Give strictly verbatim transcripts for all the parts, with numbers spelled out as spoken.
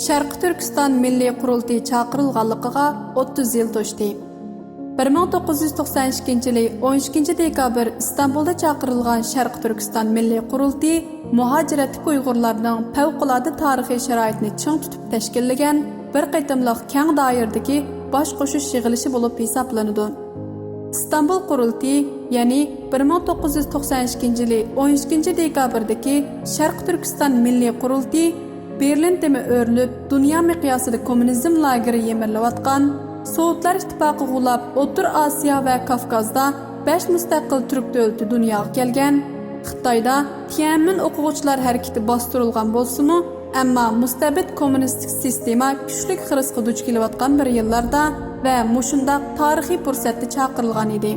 شەرقىي تۈركىستان مىللىي قۇرۇلتىيى چاقىرىلغانلىقىغا ئوتتۇز يىل توشتى. بىر مىڭ توققۇز يۈز توقسان ئىككىنچى يىلى ئون ئىككىنچى دېكابىر ئىستانبۇلدا چاقىرىلغان شەرقىي تۈركىستان مىللىي قۇرۇلتىيى مۇھاجىرەتتىكى ئۇيغۇرلارنىڭ پەۋقۇلئاددە تارىخىي شارائىتىنى چىڭ تۇتۇپ تەشكىللىگەن بىر قېتىملىق كەڭ دائىرىدىكى باش قوشۇش يىغىلىشى بولۇپ ھېسابلىنىدۇ. ئىستانبۇل قۇرۇلتىيى، يەنى بىر مىڭ توققۇز يۈز توقسان ئىككىنچى يىلى ئون ئىككىنچى دېكابىردىكى شەرقىي تۈركىستان مىللىي قۇرۇلتىيى، بېرلىن تېمى ئۆرۈلۈپ، دۇنيا مىقياسىدا كوممۇنىزم لاگېرى يىمىرىلىۋاتقان، سوۋېتلار ئىتتىپاقى غۇلاپ، ئوتتۇرا ئاسىيا ۋە كاۋكازدا بەش مۇستەقىل تۈرك دۆلىتى دۇنياغا كەلگەن، خىتايدا تيەنئەنمېن ئوقۇغۇچىلار ھەرىكىتى باستۇرۇلغان بولسىمۇ، ئەمما مۇستەبىت كوممۇنىستىك سىستېما كۈچلۈك خىرىسقا دۇچ كېلىۋاتقان بىر يىللاردا ۋە مۇشۇنداق تارىخىي پۇرسەتتە چاقىرىلغان ئىدى.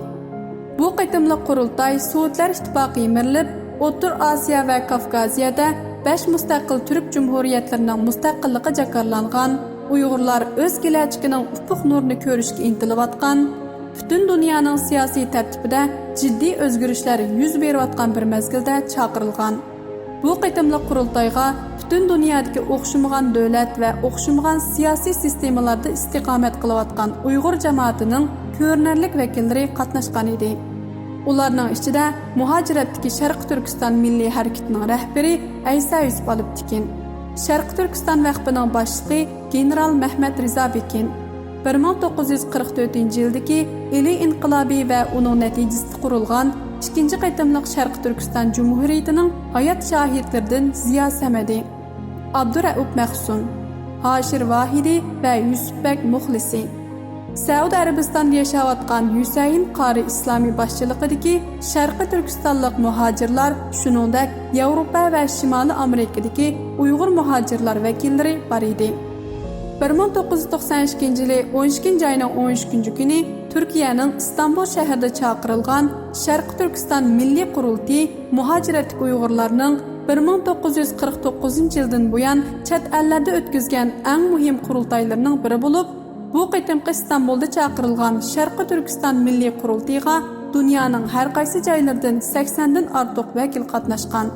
بۇ قېتىملىق قۇرۇلتاي سوۋېتلار ئىتتىپاقى يىمىرىلىپ، ئوتتۇرا ئاسىيا ۋە كاۋكازىيەدە بەش مۇستەقىل تۈرك جۇمھۇرىيەتلىرىنىڭ مۇستەقىللىقى جاكارلانغان، ئۇيغۇرلار ئۆز كېلەچىكىنىڭ ئۇپۇق نۇرىنى كۆرۈشكە ئىنتىلىۋاتقان، پۈتۈن دۇنيانىڭ سىياسىي تەرتىپىدە جىددىي ئۆزگىرىشلەر يۈز بېرىۋاتقان بىر مەزگىلدە چاقىرىلغان. بۇ قېتىملىق قۇرۇلتايغا پۈتۈن دۇنيادىكى ئوخشىمىغان دۆلەت ۋە ئوخشىمىغان سىياسىي سىستېمىلاردا ئىستىقامەت قىلىۋاتقان ئۇيغۇر جامائىتىنىڭ كۆرۈنەرلىك ۋەكىللىرى قاتناشقان ئىدى. ئۇلارنىڭ ئىچىدە مۇھاجىرەتتىكى شەرقىي تۈركىستان مىللىي ھەرىكىتىنىڭ رەھبىرى ئەيسا يۈسۈپ ئالپتېكىن، شەرقىي تۈركىستان ۋەقپىنىڭ باشلىقى گېنېرال مەھمەت رىزا بېكىن، بىر مىڭ توققۇز يۈز قىرىق تۆتىنچى يىلدىكى ئىلى ئىنقىلابى ۋە ئۇنىڭ نەتىجىسىدە قۇرۇلغان ئىككىنچى قېتىملىق شەرقىي تۈركىستان جۇمھۇرىيىتىنىڭ ھايات شاھىتلىرىدىن زىيا سەمەدى، ئابدۇرەئۇپ مەخسۇم، ھاشىر ۋاھىدى ۋە يۈسۈپبەگ مۇخلىسى، سەئۇدى ئەرەبىستاندا ياشاۋاتقان ھۈسەيىن قارى ئىسلامى باشچىلىقىدىكى شەرقىي تۈركىستانلىق مۇھاجىرلار، شۇنىڭدەك ياۋروپا ۋە شىمالىي ئامېرىكىدىكى ئۇيغۇر مۇھاجىرلار ۋەكىللىرى بار ئىدى. بىر مىڭ توققۇز يۈز توقسان ئىككىنچى يىلى ئون ئىككىنچى ئاينىڭ ئون ئۈچىنچى كۈنى تۈركىيەنىڭ ئىستانبۇل شەھىرىدە چاقىرىلغان شەرقىي تۈركىستان مىللىي قۇرۇلتىيى مۇھاجىرەتتىكى ئۇيغۇرلارنىڭ بىر مىڭ توققۇز يۈز قىرىق توققۇزىنچى يىلدىن بۇيان چەت ئەللەردە ئۆتكۈزگەن ئەڭ مۇھىم قۇرۇلتايلىرىنىڭ بىرى بولۇپ، بۇ قېتىمقى ئىستانبۇلدا چاقىرىلغان شەرقىي تۈركىستان مىللىي قۇرۇلتىيىغا دۇنيانىڭ ھەر قايسى جايلىرىدىن سەكسەندىن ئارتۇق ۋەكىل قاتناشقان.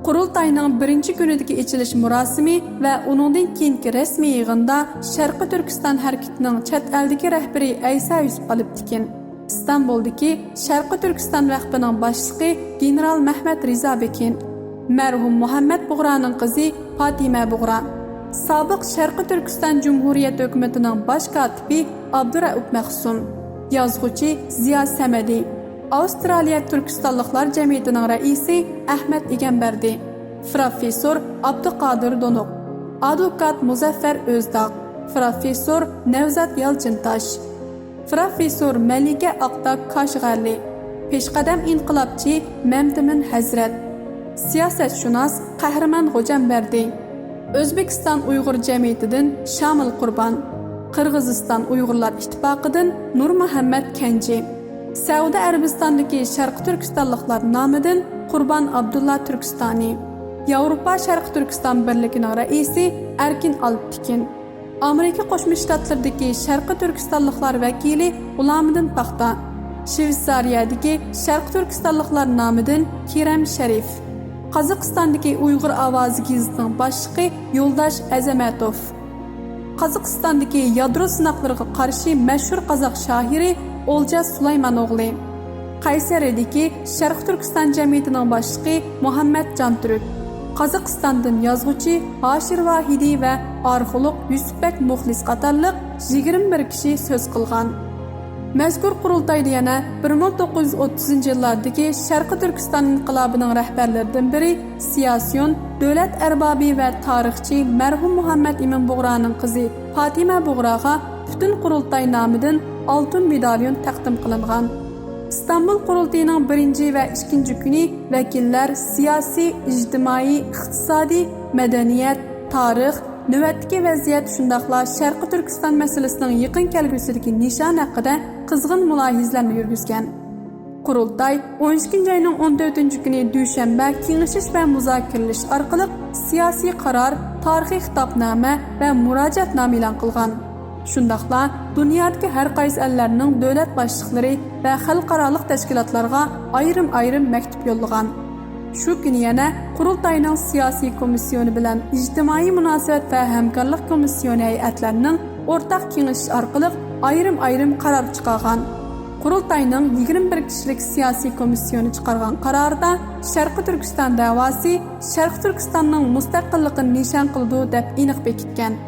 قۇرۇلتاينىڭ بىرىنچى كۈنىدىكى ئېچىلىش مۇراسىمى ۋە ئۇنىڭدىن كېيىنكى رەسمىي يىغىندا شەرقىي تۈركىستان ھەرىكىتىنىڭ چەت ئەلدىكى رەھبىرى ئەيسا يۈسۈپ ئالپتېكىن، ئىستانبۇلدىكى شەرقىي تۈركىستان ۋەقپىنىڭ باشلىقى گېنېرال مەھمەت رىزا بېكىن، مەرھۇم مۇھەممەت بۇغرانىڭ قىزى پاتىمە بۇغرا، سابىق شەرقىي تۈركىستان جۇمھۇرىيەت ھۆكۈمىتىنىڭ باش كاتىپى ئابدۇرەئۇپ مەخسۇم، يازغۇچى زىيا سەمەدى، ئاۋسترالىيە تۈركىستانلىقلار جەمئىيىتىنىڭ رەئىسى ئەھمەت ئىگەمبەردى، پىروفېسسور ئابدۇقادىر دونۇق، ئادۋوكات مۇزەففەر ئۆزداغ، پىروفېسسور نەۋزات يالچىنتاش، پىروفېسسور مەلىكە ئاقتاك كاشغەرلى، پېشقەدەم ئىنقىلابچى مەمتىمىن ھەزرەت، سىياسەتشۇناس قەھرىمان غوجامبەردى، ئۆزبېكىستان ئۇيغۇر جەمئىيىتىدىن شامىل قۇربان، قىرغىزىستان ئۇيغۇرلار ئىتتىپاقىدىن نۇرمۇھەممەت كەنجى، سەئۇدى ئەرەبىستاندىكى شەرقىي تۈركىستانلىقلار نامىدىن قۇربان ئابدۇللا تۈركىستانى، ياۋروپا شەرقىي تۈركىستان بىرلىكىنىڭ رەئىسى ئەركىن ئالپتېكىن، ئامېرىكا قوشما شتاتلىرىدىكى شەرقىي تۈركىستانلىقلار ۋەكىلى غۇلامىدىن پاختا، شۋېتسارىيەدىكى شەرقىي تۈركىستانلىقلار نامىدىن كېرەم شەرىپ، قازاقىستاندىكى ئۇيغۇر ئاۋازى گېزىتىنىڭ باشلىقى يولداش ئەزەمەتوف، قازاقىستاندىكى يادرو سىناقلىرىغا قارشى مەشھۇر قازاق شائىرى ئولجاس سۇلايمانئوغلى، قەيسەرىدىكى شەرقىي تۈركىستان جەمئىيىتىنىڭ باشلىقى مۇھەممەت جانتۈرك، قازاقىستاندىن يازغۇچى ھاشىر ۋاھىدى ۋە ئارخېئولوگ يۈسۈپبەگ مۇخلىس قاتارلىق يىگىرمە بىر كىشى سۆز قىلغان. مەزكۇر قۇرۇلتايدا يەنە بىر مىڭ توققۇز يۈز ئوتتۇزىنچى يىللاردىكى شەرقىي تۈركىستان ئىنقىلابىنىڭ رەھبەرلىرىدىن بىرى، سىياسىيون، دۆلەت ئەربابى ۋە تارىخچى مەرھۇم مۇھەممەت ئىمىن بۇغرانىڭ قىزى پاتىمە بۇغراغا پۈتۈن قۇرۇلتاي نامىدىن ئالتۇن مېداليون تەقدىم قىلىنغان. ئىستانبۇل قۇرۇلتىيىنىڭ بىرىنچى ۋە ئىككىنچى كۈنى ۋەكىللەر سىياسىي، ئىجتىمائىي، ئىقتىسادىي، مەدەنىيەت، تارىخ، نۆۋەتتىكى ۋەزىيەت، شۇنداقلا شەرقىي تۈركىستان مەسىلىسىنىڭ يېقىن كەلگۈسىدىكى نىشانى ھەققىدە قىزغىن مۇلاھىزىلەرنى يۈرگۈزگەن. قۇرۇلتاي ئون ئىككىنچى ئاينىڭ ئون تۆتىنچى كۈنى دۈشەنبە كېڭىشىش ۋە مۇزاكىرىلىشىش ئارقىلىق سىياسىي قارار، تارىخىي خىتابنامە ۋە مۇراجىئەتنامە ئېلان قىلغان. شۇنداقلا دۇنيادىكى ھەر قايسى ئەللەرنىڭ دۆلەت باشلىقلىرى ۋە خەلقئارالىق تەشكىلاتلارغا ئايرىم-ئايرىم مەكتۇپ يوللىغان. شۇ كۈنى يەنە قۇرۇلتاينىڭ سىياسىي كومىسسىيونى بىلەن ئىجتىمائىي مۇناسىۋەت ۋە ھەمكارلىق كومىسسىيونى ھەيئەتلەرنىڭ ئورتاق كېڭىشىش ئارقىلىق ئايرىم-ئايرىم قارار چىقارغان. قۇرۇلتاينىڭ يىگىرمە بىر كىشىلىك سىياسىي كومىسسىيونى چىقارغان قارارىدا شەرقىي تۈركىستان دەۋاسى شەرقىي تۈركىستاننىڭ مۇستەقىللىقىنى نىشان قىلىدۇ دەپ ئېنىق بېكىتكەن.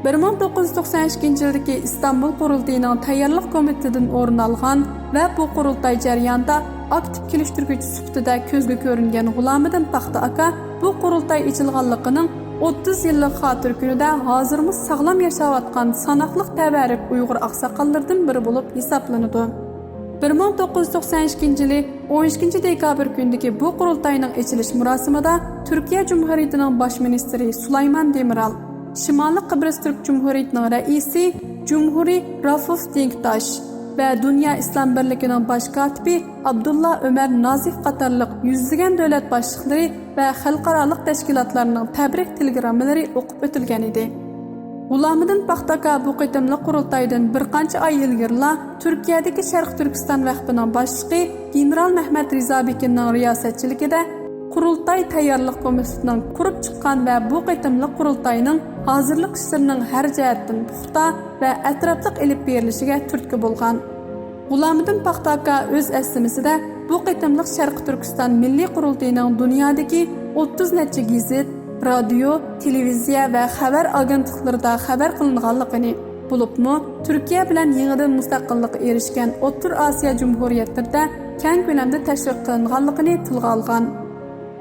بىر مىڭ توققۇز يۈز توقسان ئىككىنچى يىلدىكى ئىستانبۇل قۇرۇلتىيىنىڭ تەييارلىق كومىتېتىدىن ئورۇن ئالغان ۋە بۇ قۇرۇلتاي جەريانىدا ئاكتىپ كېلىشتۈرگۈچى سۈپىتىدە كۆزگە كۆرۈنگەن غۇلامىدىن پاختا ئاكا بۇ قۇرۇلتاي ئېچىلغانلىقىنىڭ ئوتتۇز يىللىق خاتىرە كۈنىدە ھازىرمۇ ساغلام ياشاۋاتقان ساناقلىق تەۋەررۈك ئۇيغۇر ئاقساقاللىرىدىن بىرى بولۇپ ھېسابلىنىدۇ. بىر مىڭ توققۇز يۈز توقسان ئىككىنچى يىلى ئون ئىككىنچى دېكابىر كۈنىدىكى بۇ قۇرۇلتاينىڭ ئېچىلىش مۇراسىمىدا تۈركىيە جۇمھۇرىيىتىنىڭ باش مىنىستىرى سۇلايمان دېمىرال، شىمالىي قىبرىس تۈرك جۇمھۇرىيىتىنىڭ رەئىسى جۇمھۇرى رافۇف دېنكتاش ۋە دۇنيا ئىسلام بىرلىكىنىڭ باش كاتىپى ئابدۇللا ئۆمەر نازىف قاتارلىق يۈزلىگەن دۆلەت باشلىقلىرى ۋە خەلقئارالىق تەشكىلاتلارنىڭ تەبرىك تېلېگراممىلىرى ئوقۇپ ئۆتۈلگەن ئىدى. غۇلامىدىن پاختا ئاكا بۇ قېتىملىق قۇرۇلتايدىن بىر قانچە ئاي ئىلگىرىلا تۈركىيەدىكى شەرقىي تۈركىستان ۋەقپىنىڭ باشلىقى گېنېرال مەھمەت رىزابېكىننىڭ رىياسەتچىلىكىدە قۇرۇلتاي تەييارلىق كومىتېتىنىڭ قۇرۇپ چىققان ۋە بۇ قېتىملىق قۇرۇلتاينىڭ ھازىرلىق ئىشلىرىنىڭ ھەر جەھەتتىن پۇختا ۋە ئەتراپلىق ئېلىپ بېرىلىشىگە تۈرتكە بولغان. غۇلامىدىن پاختا ئاكا ئۆز ئەسلىمىسىدە، بۇ قېتىملىق شەرقىي تۈركىستان مىللىي قۇرۇلتىيىنىڭ دۇنيادىكى ئوتتۇز نەچچە گېزىت، رادىيو، تېلېۋىزىيە ۋە خەۋەر ئاگېنتلىقلىرىدا خەۋەر قىلىنغانلىقىنى، بولۇپمۇ تۈركىيە بىلەن يېڭىدىن مۇستەقىللىققا ئېرىشكەن ئوتتۇرا ئاسىيا جۇمھۇرىيەتلىرىدە كەڭ كۆلەمدە تەشۋىق قىلىنغانلىقىنى تىلغا ئالغان.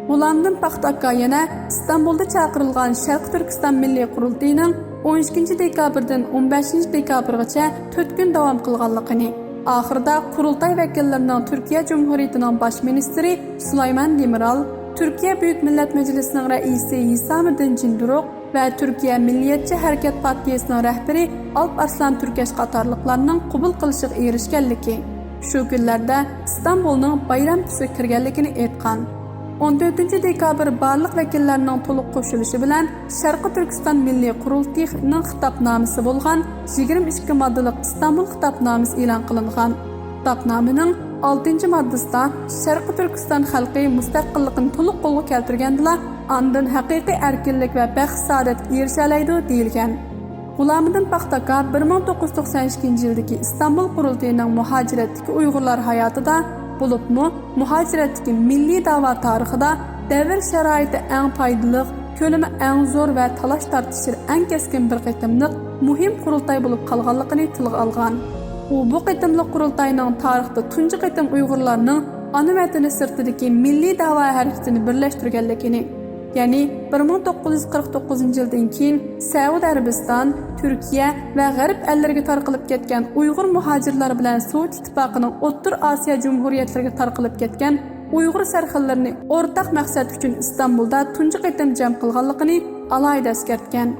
غۇلامىدىن پاختا ئاكا يەنە ئىستانبۇلدا چاقىرىلغان شەرقىي تۈركىستان مىللىي قۇرۇلتىيىنىڭ ئون ئىككىنچى دېكابىردىن ئون بەشىنچى دېكابىرغىچە تۆت كۈن داۋام قىلغانلىقىنى، ئاخىرىدا قۇرۇلتاي ۋەكىللىرىنىڭ تۈركىيە جۇمھۇرىيىتىنىڭ باش مىنىستىرى سۇلايمان دېمىرال، تۈركىيە بۈيۈك مىللەت مەجلىسىنىڭ رەئىسى ھىسامىدىن جىندۇرۇق ۋە تۈركىيە مىللىيەتچى ھەرىكەت پارتىيىسىنىڭ رەھبىرى ئالپ ئارسلان تۈركەش قاتارلىقلارنىڭ قوبۇل قىلىشىغا ئېرىشكەنلىكى، شۇ كۈنلەردە ئىستانبۇلنىڭ بايرام تۈسىگە كىرگەنلىكىنى ئېيتقان. ئون تۆتىنچى دېكابىر بارلىق ۋەكىللەرنىڭ تولۇق قوشۇلۇشى بىلەن شەرقىي تۈركىستان مىللىي قۇرۇلتىيىنىڭ خىتابنامىسى بولغان يىگىرمە ئىككى ماددىلىق ئىستانبۇل خىتابنامىسى ئېلان قىلىنغان. خىتابنامىنىڭ ئالتىنچى ماددىسىدا شەرقىي تۈركىستان خەلقى مۇستەقىللىقىنى تولۇق قولغا كەلتۈرگەندىلا، ئاندىن ھەقىقىي ئەركىنلىك ۋە بەخت-سائادەتكە ئېرىشەلەيدۇ، دېيىلگەن. غۇلامىدىن پاختا ئاكا بىر مىڭ توققۇز يۈز توقسان ئىككىنچى يىلدىكى ئىستانبۇل قۇرۇلتىيىنىڭ مۇھاجىرەتتىكى ئۇيغۇرلار ھاياتىدا، بولۇپمۇ مۇھاجىرەتتىكى مىللىي داۋا تارىخىدا دەۋر شارائىتى ئەڭ پايدىلىق، كۆلىمى ئەڭ زور ۋە تالاش-تارتىشلىرى ئەڭ كەسكىن بىر قېتىملىق مۇھىم قۇرۇلتاي بولۇپ قالغانلىقىنى تىلغا ئالغان. ئۇ بۇ قېتىملىق قۇرۇلتاينىڭ تارىختا تۇنجى قېتىم ئۇيغۇرلارنىڭ ئانا ۋەتىنى سىرتىدىكى مىللىي داۋا ھەرىكىتىنى بىرلەشتۈرگەنلىكىنى، يەنى بىر مىڭ توققۇز يۈز قىرىق توققۇزىنچى يىلدىن كېيىن سەئۇدى ئەرەبىستان، تۈركىيە ۋە غەرب ئەللىرىگە تارقىلىپ كەتكەن ئۇيغۇر مۇھاجىرلار بىلەن سوۋېت ئىتتىپاقىنىڭ ئوتتۇرا ئاسىيا جۇمھۇرىيەتلىرىگە تارقىلىپ كەتكەن ئۇيغۇر سەرخىللىرىنى ئورتاق مەقسەت ئۈچۈن ئىستانبۇلدا تۇنجى قېتىم جەم قىلغانلىقىنى ئالاھىدە ئەسكەرتكەن.